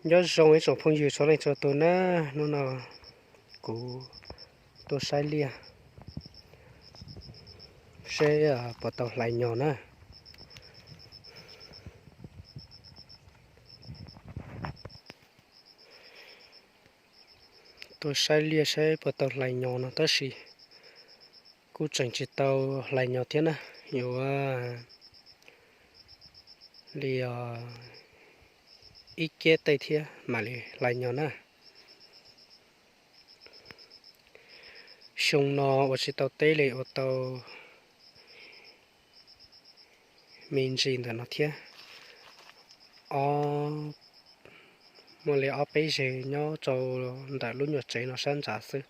Nyob zoo ib tsoom phooj ywg txhua leej txhua tus na, hnub no kuv tuaj saib liaj seb puas tau hlais nyos na. Tuaj saib liaj saib puas tau hlais nyos no tab sis kuj tseem tsis tau hlais nyos thiab na, yuav li ib ceb tej thiab mam li hlais nyos na. Xyoo no ua tsis tau teb li ua tau me ntsis ntawm no thiab. Ob, muaj li ob peb zeg nyob rau ntawm lub nyuag tsev no sab ntsa xwb.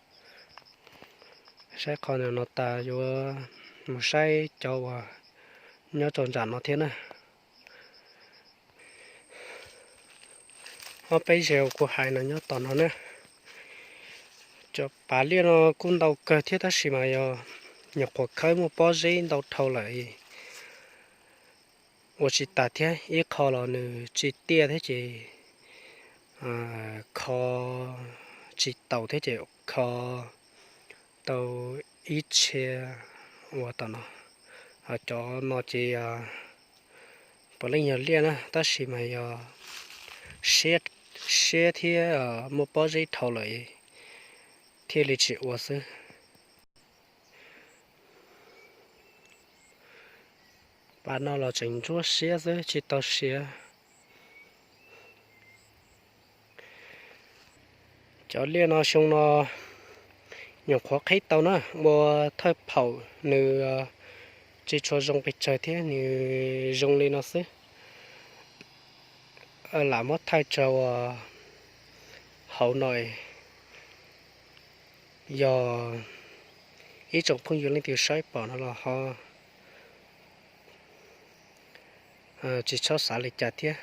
Saib qhov no tas yuav mus saib cov uas nyob rau nram no thiab na. Ob peb zeg uas kuv hais no nyob tom no na. Cov pav liaj no kuj ntau kawg thiab tab sis mas yog nyuam qhuav khawb muaj pob zeb ntau dhau lawm, ua tsis tas thiab. Ib qho los nws tsis tiaj thiab ces kho tsis taus thiab ces kho tau ib txhia ua tom no. Cov no ces puav leej yog liaj na tab sis mas yog siab thiab muaj pob zeb dhau lawm thiaj li tsis ua xwb. Pas no los tseem ntsuab siab xwb tsis tau siav. Cov liaj no xyoo no nyuam qhuav qhib tau na, ua thawj phaum nws tsis tshua zoo pes tsawg thiab, nws zoo li no xwb. Lam muab thaij rau hauv no, yog ib tsoom phooj ywg leej twg saib pom no los ho tsis txhob xav li cas thiab.